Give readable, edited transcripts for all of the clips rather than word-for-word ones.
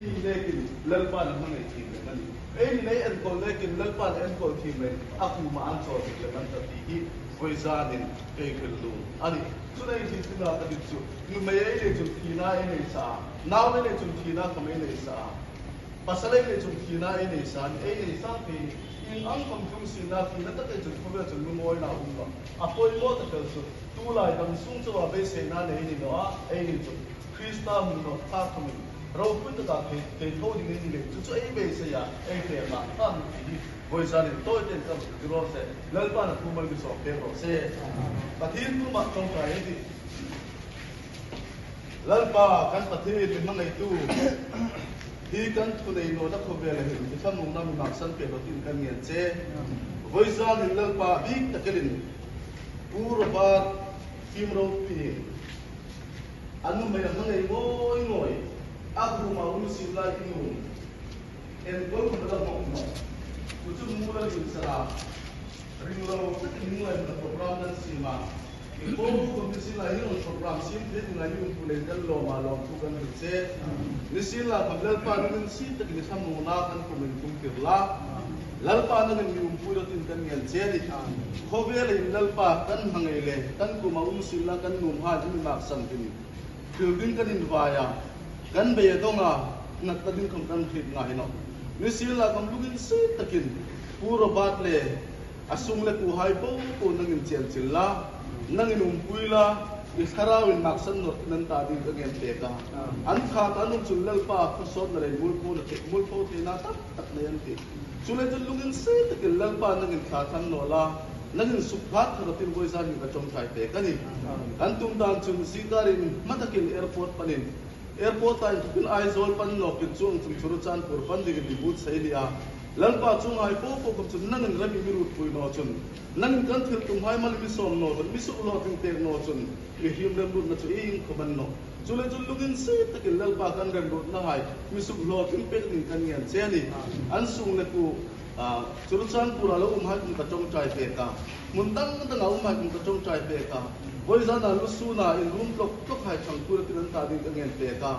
Thi lekin Lalpa'n a hmangaih thin reng a ni. Ei ni nei enkawl lekin Lalpa'n a enkawl thin reng, a kumah an chawl dik lem an ta tih hi vawi zanin kei hrilh lung a ni. Chunei thi chunga ka dik chu numei ei nei chung thina ei nei sa a, nau ei nei chung thina kham ei nei sa a, pasal ei nei chung thina ei nei sa a ni, ei nei sang thei ni. In ang kham tlung sina thina tak ei chung khawvel chung lungawina a um lo. A pawimawh ta tel chu tulai dam sung chauha beiseina nei ni lo a, ei nei chung Krista hmun nawh thlak thawmin ropui takah thei thei tho ding in lei chu chu ei ve se ya, ei ve mah kha mi tih hi vawi zan in tawi ten ka ti rawh se, Lalpa na thu mai mi sawm pek rawh se. Pathian tumah tawngtai ei tih. Lalpa kan Pathian mi hmangaitu hi kan thu nei nawhna khawvel a him i thlamungna mi maksan pe hlawtin kan ngen che. Vawi zan in Lalpa bik takelin Pu Robert Kim Ropui A nu hmei a hmangei ngawi ngawi, a kum a um sim lai i nu enkawl kum la hnawk hnawk. Chu chu mul a lim sar a, ring lo takin min ngaihna program kan sim a, i pawm kum ni sin lai hi rawn program sim thei ding lai i umpu lei kan lawm ah lawmthu kan hrilh che. Ni sin la kham Lalpa nangin si takin i thlamuhna kan kum in tum tir la. Lalpa nangin mi umpui lo tin kan ngen che a ni. Khawvel in Lalpa kan hmangei le kan kum a um sil a kan num ha hi mi mak san tin thil ding kan in vai a kan bei a dawng a nat na ding kham kan hrit nga hi no ni sil la kam lungin si takin Pu Robert le a sung le ku hai bo po nang in chen chil la nang in um pui la i thlarau in mak san nawr tin an ta ding ka ngen pek a an kha ta nung chun Lalpa khawsawt na lei mulpho na mulpho thei na tak tak nei an ti. Chu le chu lungin sei takin Lalpa nangin thla thang nawh la, nangin suk phat kha ratin vawi zan hi ka tawngtai pek a ni. Kan tum dan chun zingkarin hma takin airport panin airport ah inthawkin Aizawl pan nawkin chu ang chung Churachandpur pan dingin i but sei nia. Lalpa chu ngai fo fo khawp chun nangin rem i mi rut pui naw chun, nangin kan thil tum hai mal i mi sawm naw chun, mi suk hlawh ting tek naw chun, mi him rem rutna chu i inkhawm an naw. Chu le chu lungin sei takin Lalpa kan rem rutna hai misuk hlawhtling pek ding kan ngen che a ni. An sung le ku Churachandpur ah lo um hai kum ka tawngtai pek a, hmun dang dang ah um hai kum ka tawngtai pek a, vawi zan ah lusun ah in rum tlawk tlawk hai thangpui ratin an tah ding ka ngen pek a.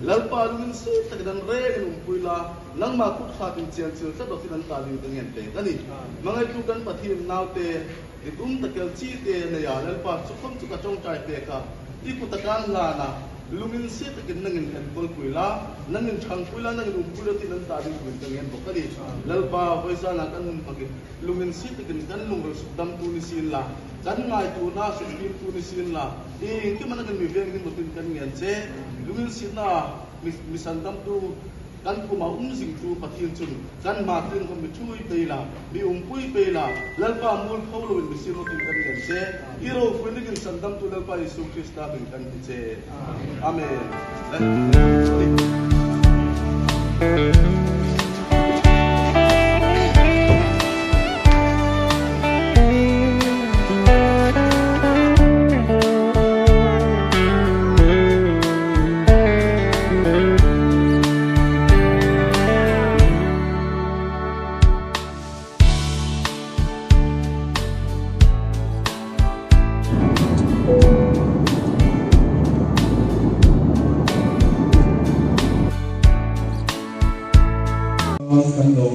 Lalpa lungin sei takin an reng in umpui la, nangmah kut khat in chian chil tlat rawtin an tah ding ka ngen pek a ni. Hmangaihtu kan Pathian naute. Dik um takel chi te nei a Lalpa chu khawm chu ka tawngtai pek a, i kut a kan hlan a, lungin si takin nangin enkawl pui la, nangin thang pui la, nangin um pui la tiin an tah ding tuin ka ngen bawk a ni. Lalpa, vawi zanah kan hun hmakin lungin si takin kan lungrel suk damtu ni sin la, kan ngaitu na suk fimtu ni sin la, i engkim a nangin mi veng hi mawtin kan ngen che, lungin sitna mi san damtu. Kan kum a um zingtu Pathian chun kan mah tin kha mi thui pe la, mi umpui pe la, Lalpa mul pho loin mi sin awtin kan ngen che. I ropui ningin sandamtu Lalpa Jesuh Krista min kan ti che. Amen. Kan lo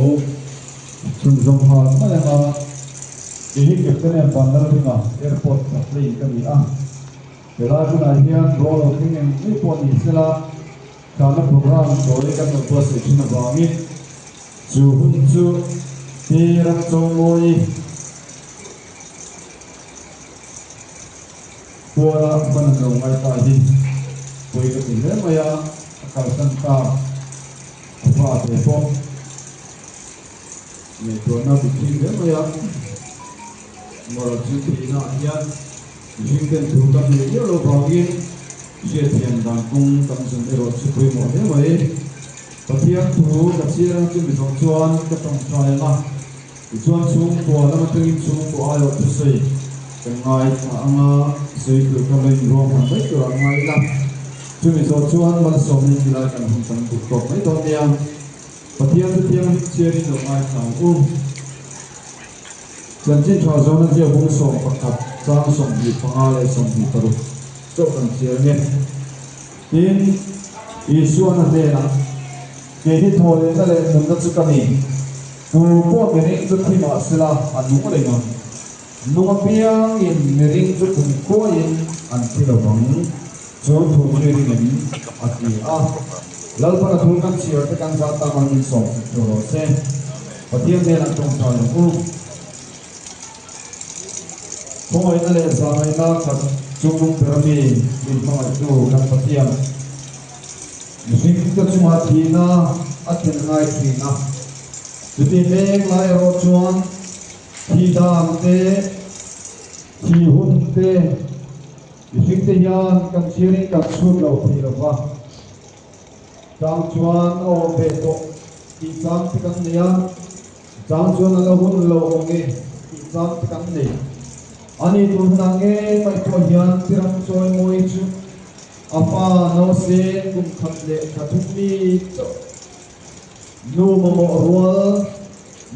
chhunzawm nghal mai ang a, kei hi Captain em Vanlalringa Airport chaplain ka ni a. Helai hunah hian rual lo thleng eng ngei pawh ni sela, thlahna program tawi kan rawn buatsaih thin avangin chu hun chu Pi Ramchawngmawii puala hman an lo ngai ta hi pawi ka ti hle mai a, a kalsan ta a fate pawh ngaihtuahna a dik thin hle mai a, moral chu thihna ah hian Mihring ten thu kan neih viau loh vangin hriatthiam dan kawng kan zun erawh chu pawimawh hle mai. Pathian thu ka chhiar ang chu mizawng chuan ka tawngtai ang a, tichuan chhungkua lam atangin chhungkua aiawh thusawi kan ngaithla ang a, sawi tur kha lo inruahman mai tur ah ngai ila, chumi zawh chuan malsawmna in tilai kan hun kan duh tawk mai dawn nia. Pathian chu thianghlim chhiarin lo ngaithla ang u. Chanchin tha zawna ziak bung 11 chang 25 leh 26 chauh kan chhiar nge. Tin, Isuan a hnenah, Kei hi thawhlehna leh nunna chu ka ni. Tu pawh miring chu thi mah sela a nung reng ang. Nung apiangin miring chu kum khuaiin an thi lo vang. Chu thu chu i ring em? a ti a. Lalpan a thu kan chhiar te kan zat tam ang in sawm sak tur rawh se. Pathian hnenah tawngtai ang u. Khawngaihna leh zahngaihna khat chungnung ber ami min hmangaihtu kan Pathian. Mihringte chunga thihna a thlen ngai thin a, chuti mek lai erawh chuan thih dan te, thih hun te mihringte hian kan chhiarin kan chhut lo thei lo va. Chang chuan a awm ve tawh tih chang te kan nei a, chang chuan a la hun lo awm e tih chang te kan nei. Ani tur hunah ngei mai pawh hian Tiram chawimawi chu A fa nausên kum khat leh thla thum mi chauh, nu mamawh rual,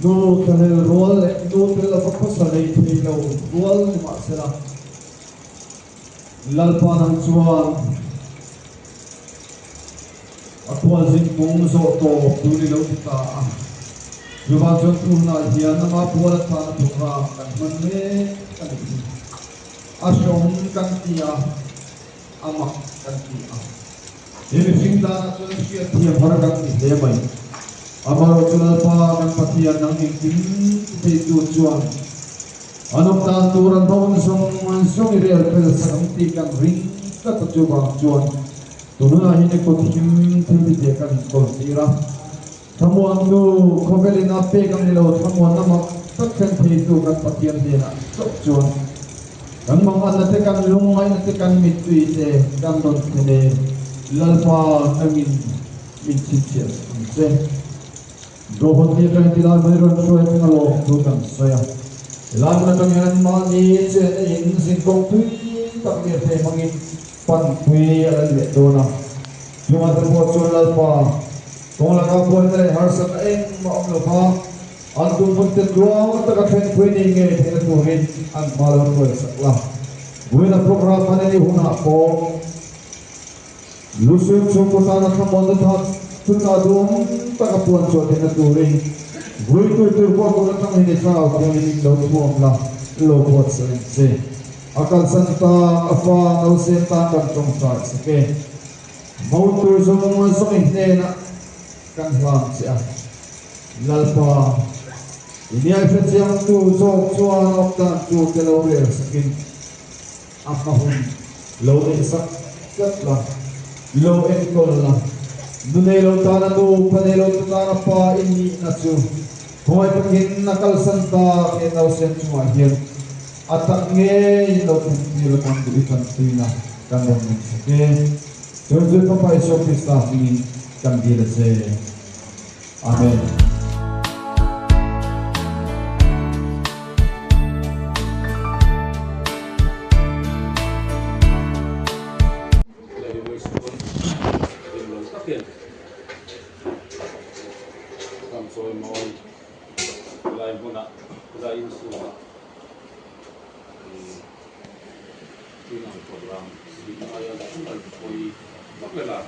nu thlahlel rual leh nu tel lova khawsa lei thei lo rual ni mahsela, Lalpa nang chuan a khualzin kung zawh tawp tur i lo ti ta a. Chuvang chuan tunah hian ama pual atana programme kan hman mek a nih hi. A hrawm kan ti a, a mak kan ti a. He mihring danah chuan hriatthiam har kan ti hle mai. Amaherawhchu Lalpa kan Pathian nang engkim ti theitu chuan an awm dan tur an hmawng zawng zawng i rel fel sak ang tih kan ring tlat a, chuvang chuan tununah hian i kut him thil ti teh kan inkawl tir a. Thlamuantu khawvelin a pek ang ni lo, thlamuanna mak tak thlen theitu kan Pathian hnenah chauh chuan kan manganna te, kan lungngaihna te, kan mittui te kan rawn thlen e. Lalpa nangin min chhinchhiah sak ang che. Dawhawtni atangin tilai hmun i rawn hruai thleng alawm thu kan sawi a. Tilai hmun atang hian mahni chenna in zinkawng tui tak lirthei hmangin panpui a la ni leh dawn a. Chungah te pawh chuan Lalpa kawng laka buaina leh harsatna engmah awm lo va, an tumhmun te tluang taka thlenpui ni ngei theihna turin an hma lo hruai sak la. Vawiina programme hman a nih hunah pawh Lusun chhungkaw tana thlamuanna tha chutah duhawm taka puan chhuah theihna turin vuitu tur pawh tun atang hi ni thlarau thiangin in lo thuam la, lo buatsaih ang che. A kalsan tak a fa nausen tan kan tawngtai sak e. Hmotu zawng zawng i hnenah kan hlan che a, Lalpa, i niai hrechiangtu zawk chuan awm dan tur te lo rel sakin a hma hun lo neih sak tlat la, lo enkawl la, nu nei lo tana nu, pa nei lo tu tana pa i nihna chu khawngaih takin a kalsan tak e nausen chungah hian A tak ngeiin lo thlentir a kan duh i kan tuina kan rawn ngen sak e. Chuan chu Fapa Isua Krista hmingin kan dil a che. Amen. Lei Western dim lo takin kan chawimawi lai hmunah lai inchhungah Tin ang program zing aia chu an phawi vak leh la.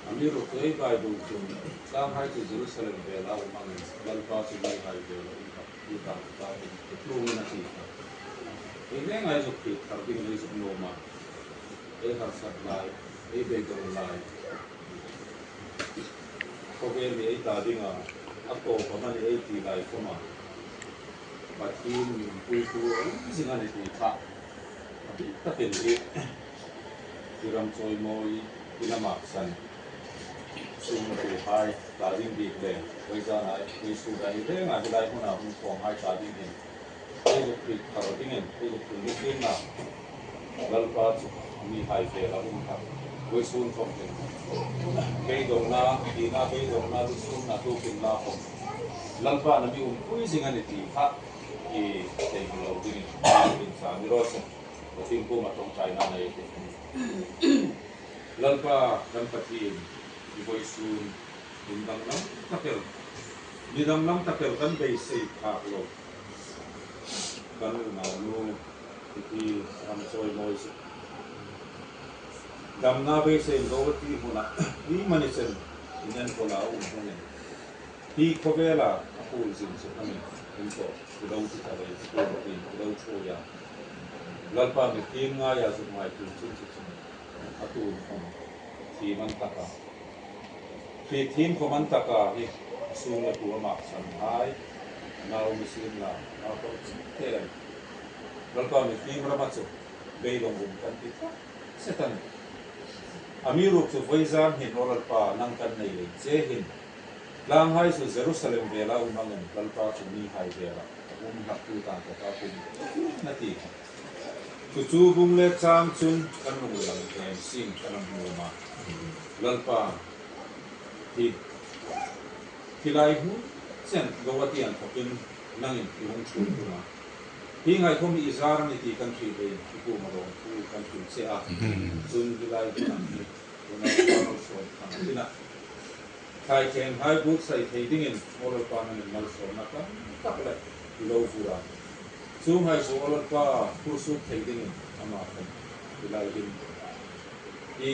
Amir Rukei Bible chu Shanghai chu Jerusalem vel a awm angin Lalpa chu mi hai vel a awm tak ti ta ta in tlungin a ti kha. Ei hle ngai zuk thih thar ding lei zuk nuam a, ei harsat lai, ei beidawng lai, khawvel mi ei ta ding a, a tawp a hman i ei ti lai khawm a. Pathian min puitu awm zing a ni tih kha a bik takin hi i ram chawimawi i lamah san chhung na tur hai tla ding bik le Vaizana Vaisu dai rengah helai hmunah hun khawm hai tla ding in hei zuk thih thar ding in hei zuk thih lusin na Lalpa chu mi hai vel a um kha Vaisun thawm hin beidawngna tihna beidawngna lusun na tukin la khawm Lalpa na mi umpui zing a ni tih kha i theihnghilh lo dingin in sa ni rawh se, Pathian pum a tawngtai nan a ei te a ni. Lalpa kan Pathian i vawisun min danglam takel, mi danglam takel kan beisei phak lo kan unaunu i ram chawimawi chu damna beisei in zo a tih hmunah ni mani chen. In enkawl a um hmangin hi khawvela a pul zin chu hmangin in tawh i lo ti ta lei ti bawkin i lo thui a. Lalpa mifim ngaia zuk ngai tur chu chu chu a tun khawm thim an tak a. Khi thim khawm an tak a hi a sung le tu amah san hai nau misin la nau pawh chi te a ni. Lalpa mifim rama chu beidawng um kan ti tak zet a ni. A mi ruk chu vawi zan hin aw Lalpa nang kan nei lei che hin tlang hai chu Jerusalem vela um angin Lalpa chu mi hai vela a um hlak tu tan ka ta pum na ti kha. Chu chu bung le chang chun kan lung lang em sin kan ang hmu ma Lalpa hi khilai hmu chen Gauhati an thawkin nangin i hung chhun thung a. Hi ngaihawm hi i zar a ni tih kan hrih ve i kum a lawm thu kan hrilh che a, chun hilai hmunah hi tuna Ralsawm thang a tin a. Thlai thleng hai but sai thei dingin Aw Lalpa nangin malsawmna tam tak leh i lo vur a. Chu ngaihchu Aw Lalpa phur sut thei dingin amah kawm hilai him hi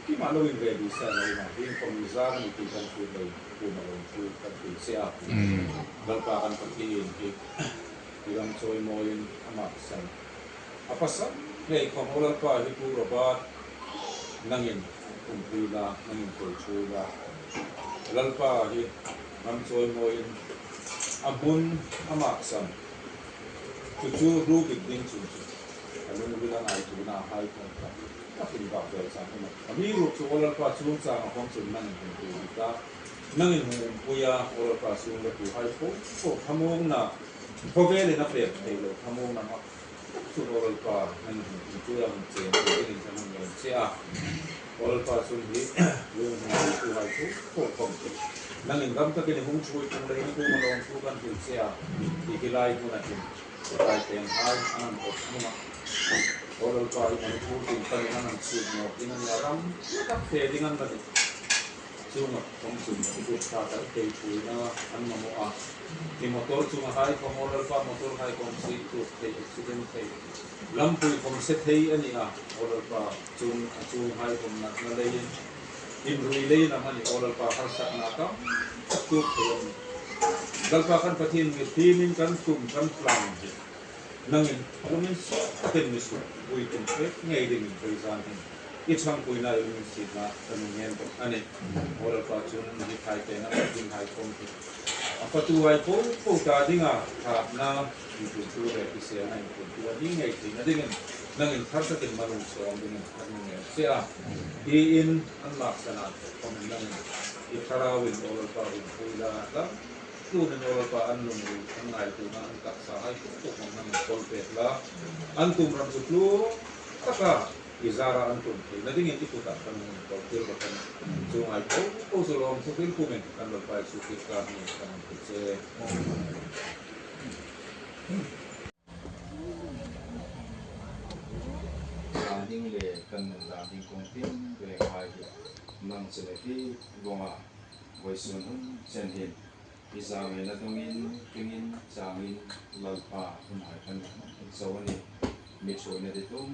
kimah lo in ve duh se a lo awm a, hing kawm i zar a ni tih kan hrilh lei kum a lawm thu kan hrilh che a. Lalpa kan Pathian hi i ram chawimawiin amah san a pasal ngei khawm Aw Lalpa hi Pu Robert nangin kumpui la, nangin kawi thui la. Lalpa hi ram chawimawiin a hmun amah san chu chu hlu bik ding chung chu a lungril a ngai tuna a hai thawm tak takin vak vel chang emaw a mi ruk chu Aw Lalpa chungchang a hawng chun nangin hmu tur bik a. Nangin hmuhpui a Lalpa chhung tu hai fo fo thamungna khawvelin a pek theih loh thamungna mak tak chu Lalpa nangin hmuhpui a hmu chen tur dingin kan han ngen che a, Lalpa chhung hi lung hmuhpui tu hai fo fo khawm nangin ram takin i hung thui tung leh i kum a lawm thu kan hrilh che a tih hi lai hmun a him kai teng hai an han awp hnung a, Lalpa i Manipur tin panin an han chhut nawk ding a nia ram tak fe ding an la ni. Chunga kawng chung chu kut tha kan thei thuina an mamawh a, mi motor chunga hai khawm aw Lalpa motor hai khawm si tluk thei accident thei lampui khawm se thei a ni a, aw Lalpa chung a chung hai khawm natna leiin inrui leiin a hmani aw Lalpa harsatna tam tak tluk thei a ni. Lalpa kan Pathian mi hlimin kan tum kan plan hi nangin lungin suak takin mi suak pui tum pek ngei dingin vei zan hin. I chhangpuina i lungin sitna ka nu ngen bawk a ni. Aw Lalpa chun hi thlai teng a patling hai khawm hi. A fatu ai fo fo ta dinga thlakna in tum tu leh hriselna in tum tu a ni ngei theihna dingin nangin thar takin malung sawm dingin ka nu ngen che a. Tiin an maksanah thawk khawmin nangin i thlarauin Aw Lalpa um pui la lam tlunin Aw Lalpa an lungruh an ngaituna an taksa hai fo fo hmang nangin kawl pek la an tum ram chu tluang taka I zara an tum thei na dingin i kutah kan hmun ko thil bawk a ni. Chu ngai tho tho chu lawm thu hlim kumin kan rawn pai chu thil kar ni kan rawn ti che. Dan ding leh kan nun dan ding kawng tin reng ai hi nang che leh hi vawnga vawisun hun chen hin i zar ngaihna dawngin ringin changin Lalpa hun hai kan zo a ni. Mi thuaina ti tum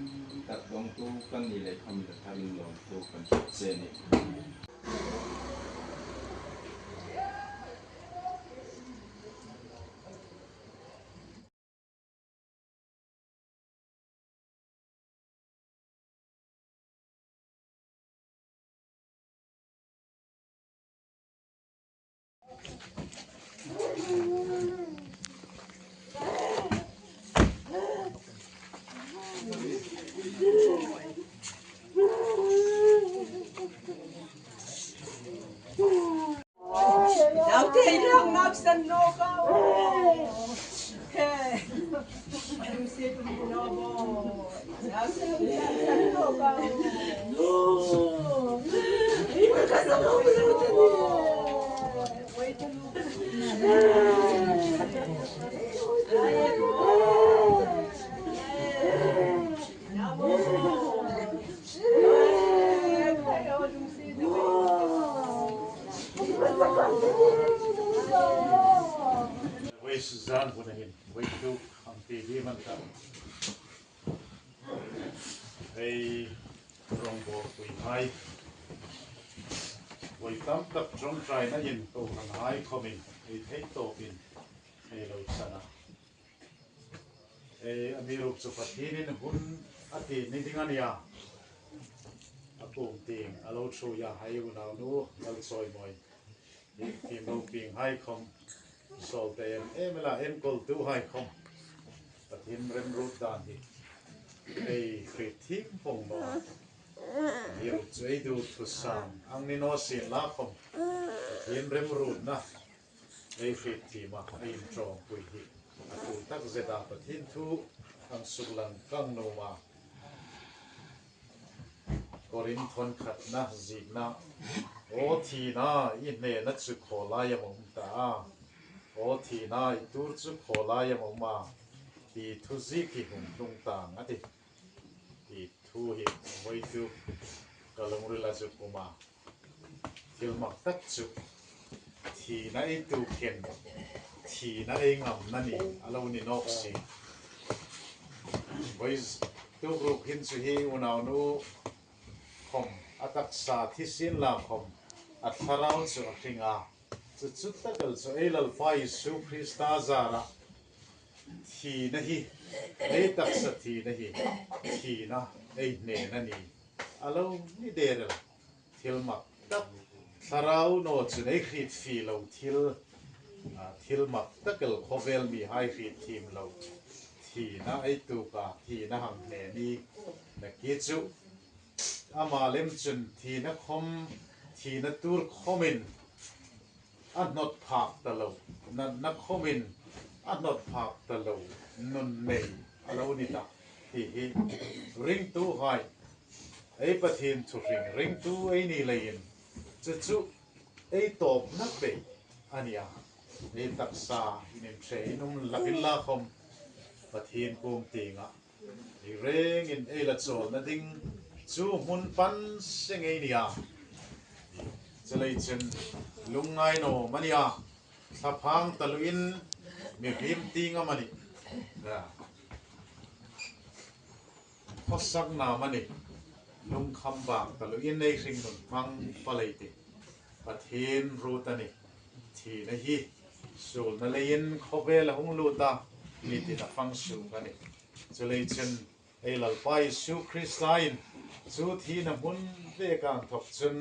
tak dawngtu kan nih leh kham la tharin lawmtu kan hriat che a ni. Voi zan hun hin voi tluk ang ti hi man ta hei rawngbawl pui ngai. Vawi tam tak tawngtaina in Kohhran hai khawmin ei theih tawpin ei lo chan a. Ei a mi ruk chu Pathianin hun a tih ni ding a nia. A kum ting a lo thui a, hei unaunu Lalchawimawi hi fim roping hai khawm sawl te em em ila enkawltu hai khawm Pathian remrut dan hi ei hrit thim pawng maw a. Mi ruk chu ei duh thusam ang ni naw sin la khawm Pathian remrutna ei hrit thim a a intawng pui hi a tul tak zet a Pathian thu ang suk lang kang num a Korin thawn khatna zikna Aw thina i hnena chu khaw lai a awm ta a, Aw thina i tur chu khaw lai a awm a ti thu zik hi hum hlung tang a ti. Ti thu hi vawi chu ka lungril a zuk um a, thil mak tak chu thina ei tu khen thina ei ngam na ni a lo ni nawk si. Vawi tuk ruk hin chu hi unaunu khawm a taksa thisin la khawm a thlarau chu a hring a, chu chu takal chu ei Lalpa Isu Krista zarah Thihna hi ei taksa thihna hi thihna ei hnen a ni. A lo ni der el. Thil mak tak thlarau naw chu nei hrit fi lo thil thil mak tak el khawvel mi hai hrit thim lo thihna ei tuka thihna hang hnen i na ki chu amah lem chun thihna khawm thihna tur khawmin A hnawt phak ta lo, natna khawmin a hnawt phak ta lo, nun nei a lo ni ta tih hi ringtu hai ei Pathian thuhring ringtu ei ni leiin chu chu ei tawpna peih a nia. Ei taksa in inhre in um lakin lakhawm Pathian kum tingah ei rengin ei la chawlna ding chu hmun pan se ngei nia. Chulei chun lungngai nawm a nia, thlaphang ta luin mi hlim ti ngam a ni. Khawsak nam a ni, lungkham vang ta luin ei hring nun hmang palei ti Pathian rut a ni. Thihna hi sulna leiin khawvel a hung lut a, mi tin a fang suk a ni. Chulei chun hei Lalpa Isu Kristain chu thihna hmun vekang thawk chun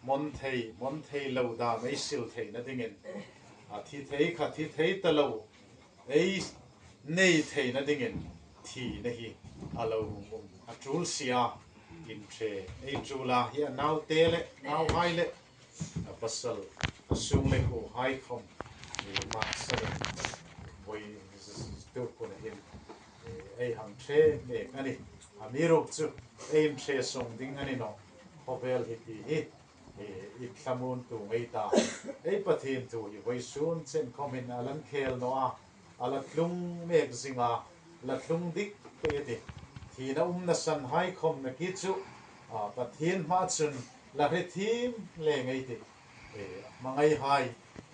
mawn thei, mawn thei lo dan ei sil theihna dingin a thi thei kha thi thei ta lo ei nei theihna dingin thihna hi a lo um a tul sia inhre ei tula hi a naute leh nauhai leh A pasal a sung leh hu hai khawm i mah sarin vawi tu hun a him ei hang the mek a ni. A mi ruk chu ei in the sawng ding a ni nawh khawvel hi ti hi i thlamun tu ngei ta. Ei Pathian thu hi vawi sun chen khawm in a lan khel nawh a, a la tlung mek zing a, la tlung dik te a ti. Thihna um na san hai khawm na ki chu Pathian hma chun La hre thim le ngei tih hmangaihai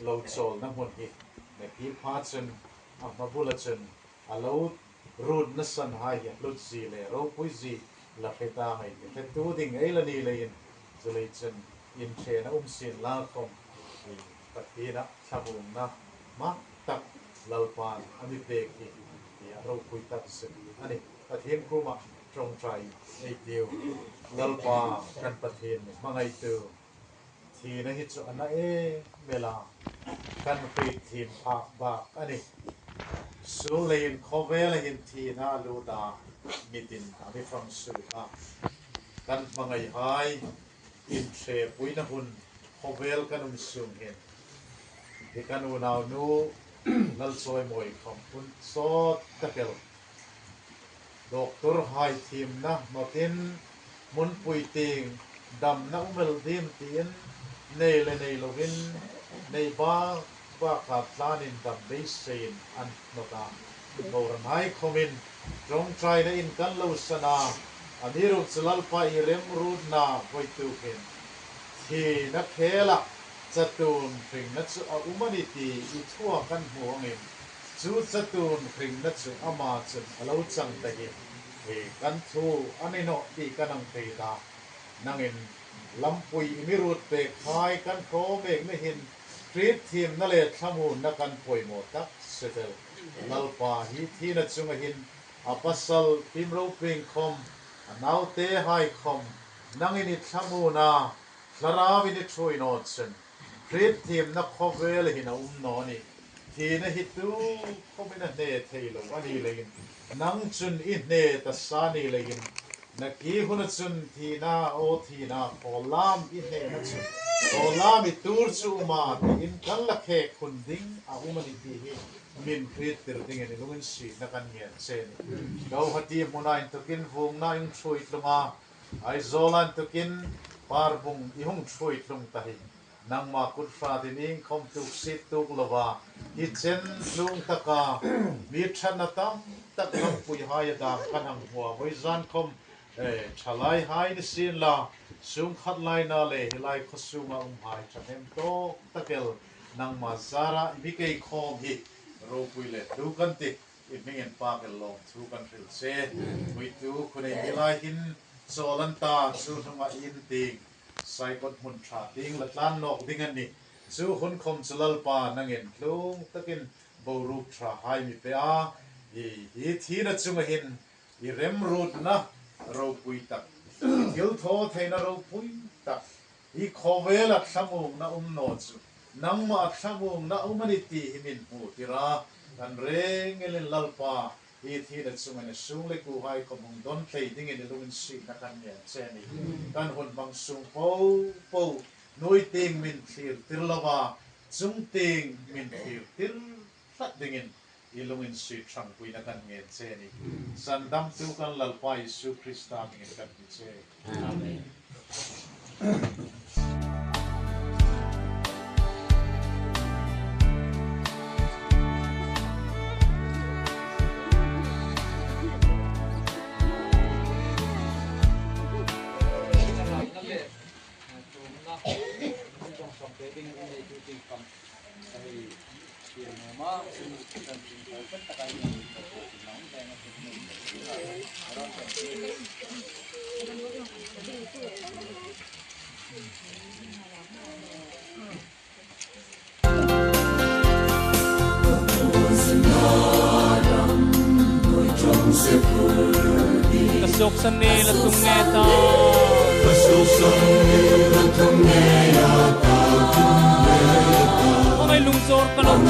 lo chawlna hmun hi Mekhi pha chun a hma bula chun a lo rut nasan hai hi a hlut zi leh ropui zi la hre ta ngei tih hre tu ding ei la ni leiin chulei chun inthen a um sin lar khawm i Pathian-a thlahumna hma tak Lalpa'n a mi pek hi a ropui tak zet a ni. Pathian kumah Tawngtai eitiu Lalpa kan Pathian mi hmangaihtu thihna hi chu a na em mela kan hrit thim phak bak a ni. Sul leiin khawvel a hin thihna a lut a, mitin a mi fang suh a. Kan hmangaihai inhre puina hun khawvel kan um sung hin hi kan unau nu Lalchawimawi khawm hun sawt ka tel. Doctor hai thimna hnawtin hmunpui ting damna umel dim tiin nei leh nei lovin nei bak bakah tlanin dam beiseiin an hnawt a. Boran hai khawmin tawngtaina in kan lo san a, a ni ruk chu Lalpa i remrutna hawitukhin thihna khelah chatun hringna chu a um a ni ti i thua kan hmu angin Chu chatun hringna chu ama chun a lo chang ta hi, hei kan thu a ni nawh tih kan ang thei ta. Nangin Lampui i mi rut pek hai kan hraw mek na hin Krit thimna le thlamunna kan pawimawh tak setel. Lalpa hi thina chunga hin a pasal tim roping khawm, a naute hai khawm, nangin i thlamun a, thlarauin i thuin awn sen. Krit thimna khawvel hin a um nawn i, thina hi tu khawmin a hne thei lo a ni leiin, nang chun i hne ta sa ni leiin, na ki huna chun thina aw thina khaw lam i hnehna chu khaw lam i tur chu uma tiin kan la khek hun ding a um a ni tih hi min hrit tir dingin i lungin sihna kan ngen che ni. Gauhati hmuna intukin vungna ing hrui tlunga Aizawla intukin parbung i hung hrui tlung ta hi Nangmah kut hrat in ing khom tuk sit tuk lova i chen tlung taka mi thatna tam tak lampui hai a dang kan hang hmua voi zan khom thalai hai ni sin la sung khat lai na le hilai khawsung a um hai thahnem tawk takel nangmah zara i mi kei khawm hi ropui le tu kan ti i hming in pa kel lawm thu kan hrilh che puitu khunei hilai hin chawl an ta chu hnungah in ting Saikawt hmun tha ting la tlan nawk ding an ni. Chu hun khawm chu Lalpa nangin tlung takin boruak tha hai mi pe a, i hi thina chunga hin i remrutna ropui tak, i thil thaw theihna ropui tak, i khawvela thlamungna um naw chu nangmah thlamungna um a ni tih hi min hmuh tir a, kan rengelin Lalpa Hi thi na chungin a sung le ku hai khom hung don hlei dingin i lungin sihnak an ngen che ni. Kan hun hmang sung po po nui ting min thlir tir lova cung ting min thlir tir tlat dingin i lungin sih hrangpuina kan ngen che ni. Sandam tu kan Lalpa Jesuh Krista mingin kan ti che. Amen. Kasuk sa nila tungeta. Mga lungsor ka lang.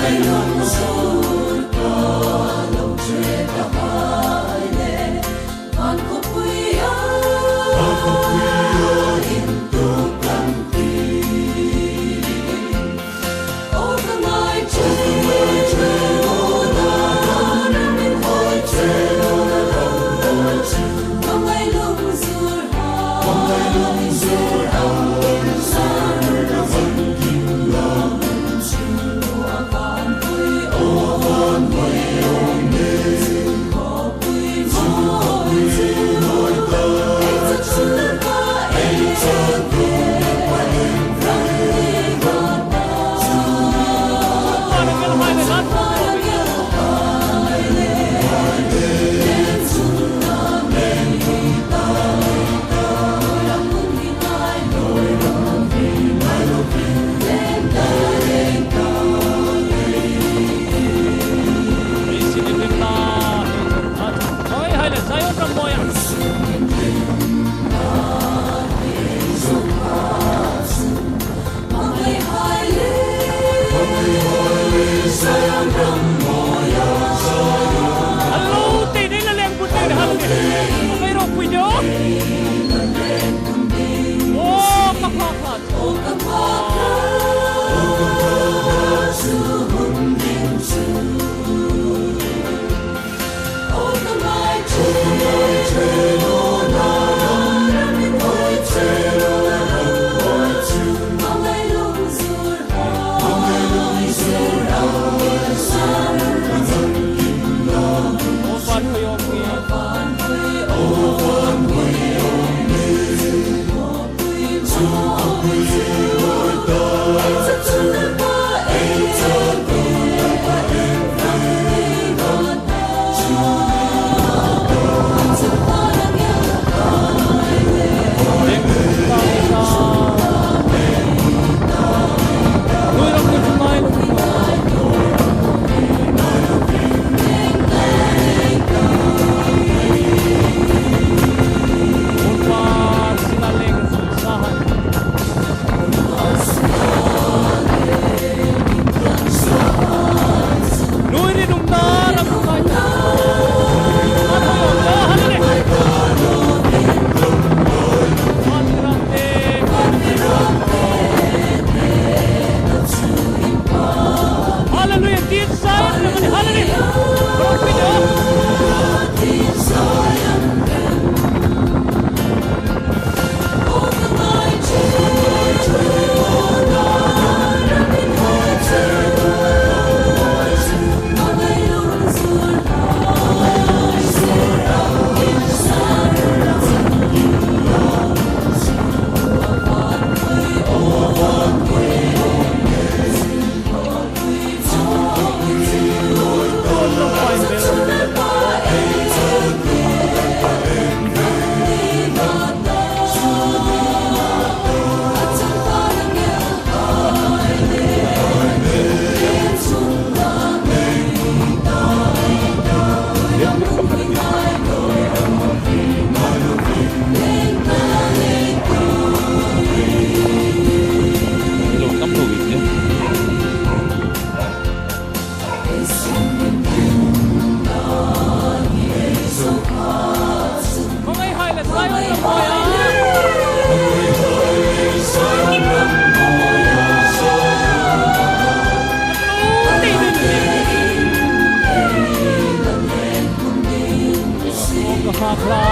phak hla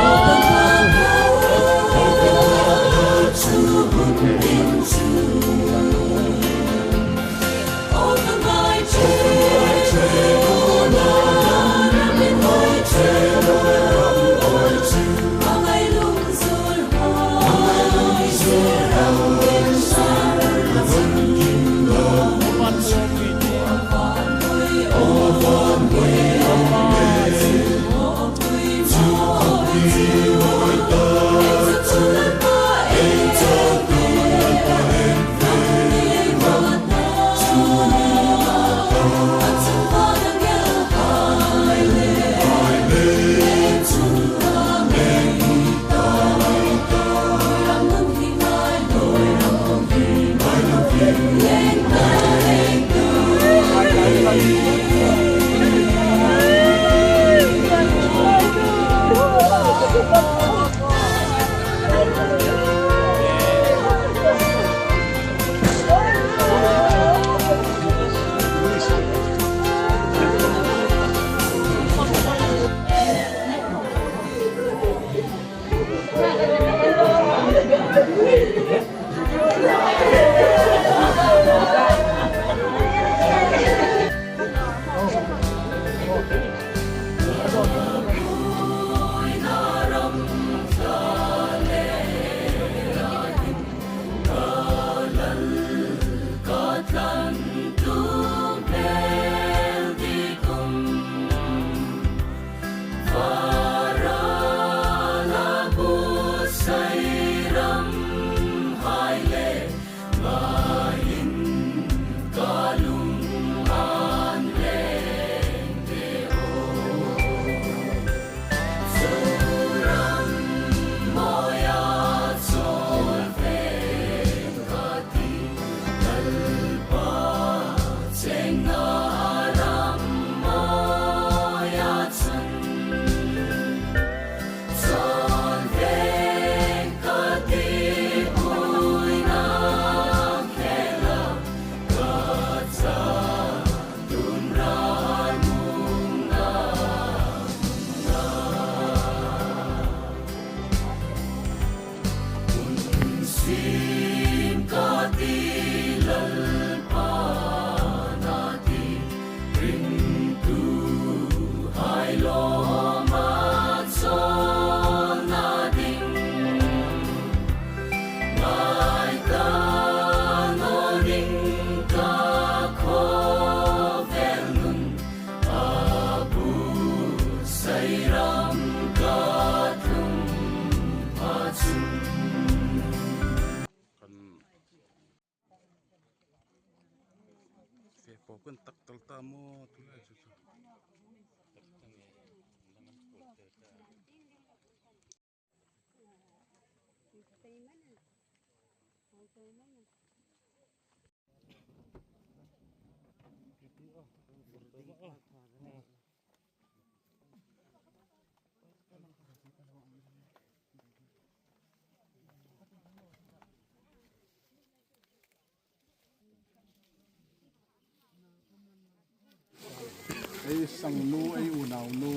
Ei sang nu ei unau nu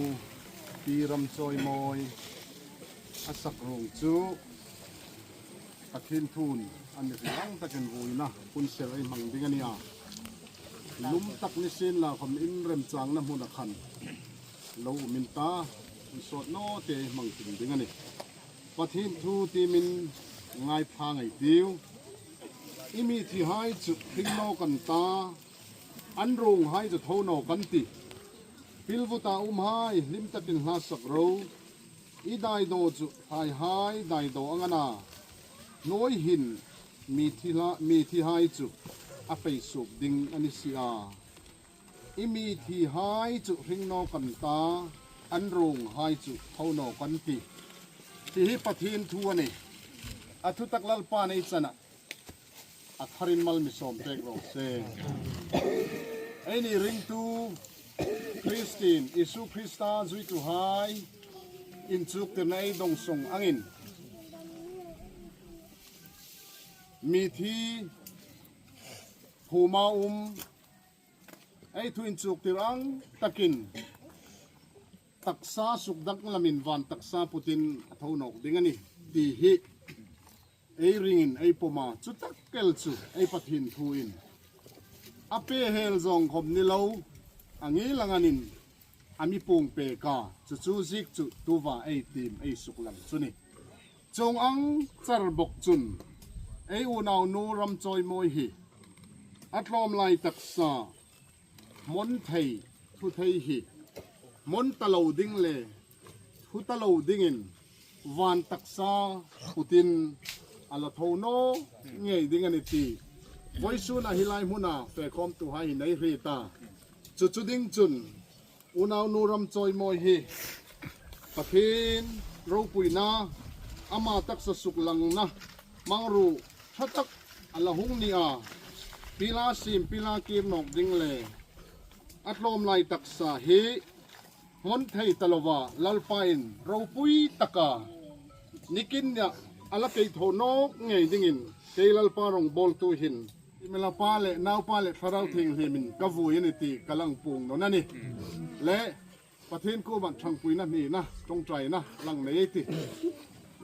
pi ram chawi mawi a sak rung chu Pathian thun a ni ri ang takin ruina hun ser ei hmang ding a nia. Lum tak ni sin la khawm in remchangna hmun a khan lo um in ta in sawt naw te ei hmang tum ding a ni. Pathian thu timin ngaithla ngei tiu. I mi thi hai chu hring no kan ta, an rung hai chu tho no kan ti. Pilvuta um hai hlim takin hla sak ro. I dai do chu thlai hai dai do ang a na. Hnuai hin mi thi hla mi thi hai chu a fei sup ding a ni si a. I mi thi hai chu hring no kan ta, an rung hai chu tho no kan ti. Ti hi Pathian thu a ni. A thutak Lalpa nei chanah a tharin mal mi sawm pek rawh se. Ei ni ringtu Kristin Isu Krista zuitu hai inchuk tirna ei dawng sawng angin mi thi phuma um ei thu inchuk tir ang takin. Taksa suk dak lamin van taksa putin a tho nawk ding a ni tih hi ei ringin ei pawma chu tak kel chu ei Pathin thuin a pe hel zawng khawp ni lo a ngil anganin a mi pung pe ka chu chu zik chu tuva ei tim ei suk lang chu ni. Chung ang char bawk chun ei unau nu ram chawi mawi hi a tlawm lai taksa Hmawn thei thu thei hi hmawn ta lo ding le thu ta lo dingin van taksa putin a la tho no ngei ding a ni ti. Vawisun a hilai hmuna fekhawm tu hai hi nei hri ta. Chu chu ding chun unau nu ram chawimawi hi Pathian ropuina ama taksa suk langna hmangru tha tak a la hung ni a, pila sim pila kir nawk ding le a tlawm lai taksa hi hmawn thei ta lova Lalpain ropui taka nikin nia a la kei tho nawk ngei dingin kei Lalpa rawngbawltu hin Mela pa leh naupa leh thlarau thinghlimin ka vui a ni tih ka lang pung nawn a ni. Le Pathian Kuhman thangpuina hnihna tawngtaina lang nei ei ti.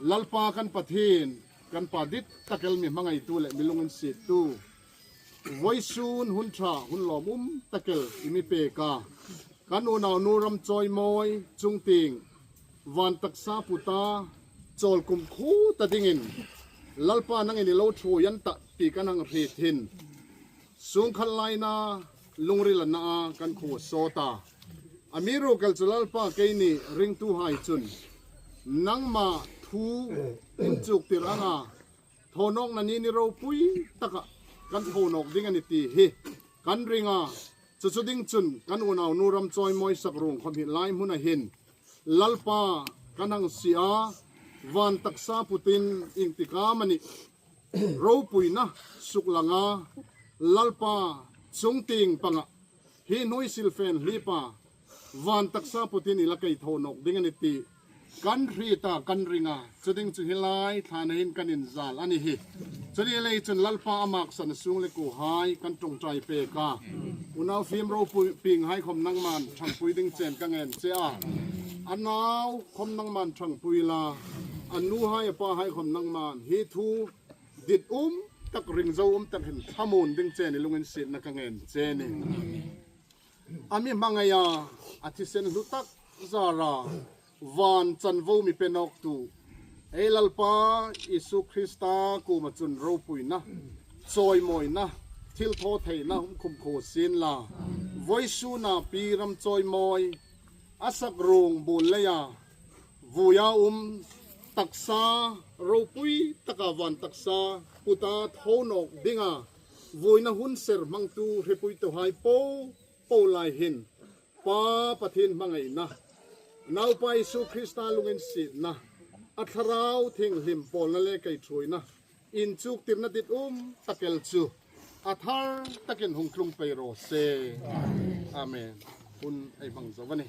Lalpa kan Pathian, kan Pa dik takel mi hmangaitu leh mi lungin sittu, vawisun hun tha hun lawmum takel i mi peka kan unau nu ram chawimawi chungting van taksa puta chawl kum khu ta dingin Lalpa nangin i lo thu yan ta ti kan hang hri thin. Sungkhat laina lungril a na a kan khu a sawt a. A mi rukel chu Lalpa kei nih ringtu hai cun nangmah thu in cuk tir anga thawnawk na ni ni ropui takah kan thonawk ding a ni ti hi kan ring a. Cucu ding cun kan unau nu ram cawimawi sak rung khuahmih lai hmun ah hin Lalpa kan hang si a van taksa putin ingtika manih Ropuina suk langa Lalpa chungting pangah hi hnui silfen hlipa van taksa putin i la kei tho nawk ding a ni ti kan hrit a kan ring a, chuding chu hilai thla neiin kan inzal a ni hi. Chuni lei chun Lalpa a maksan sung le ku hai kan tawngtai pek a, unau fim ropui ping hai khawm nangman thangpui ding chen ka ngen che a, a nau khawm nangman thangpui la, a nu hai a pa hai khawm nangman hi thu dit um tak ring zo um tak hin thlamun ding che ni lungin sitna ka ngen che ni. A mi hmangaih a, a thisen hlu tak zara van chanvo mi penawk tu ei Lalpa Isu Krista kuma chun ropuina, chawimawina, thil thaw theihna um khum kho sin la, vawisuna pi ram chawimawi, a sak rung bul leia vuia um taksa ropui taka van taksa puta tho nawk dinga Vuina hun ser hmangtu hripui tuhai po po lai hin Pa Pathian hmangaihna, Naupa Isu Krista lungin sitna, a thlarau thinghlim pawlna le keithuaina inchuktirna dit um takel chu a thar takin hung tlung pei rawh se. Amen. Hun ei hmang zo a ni.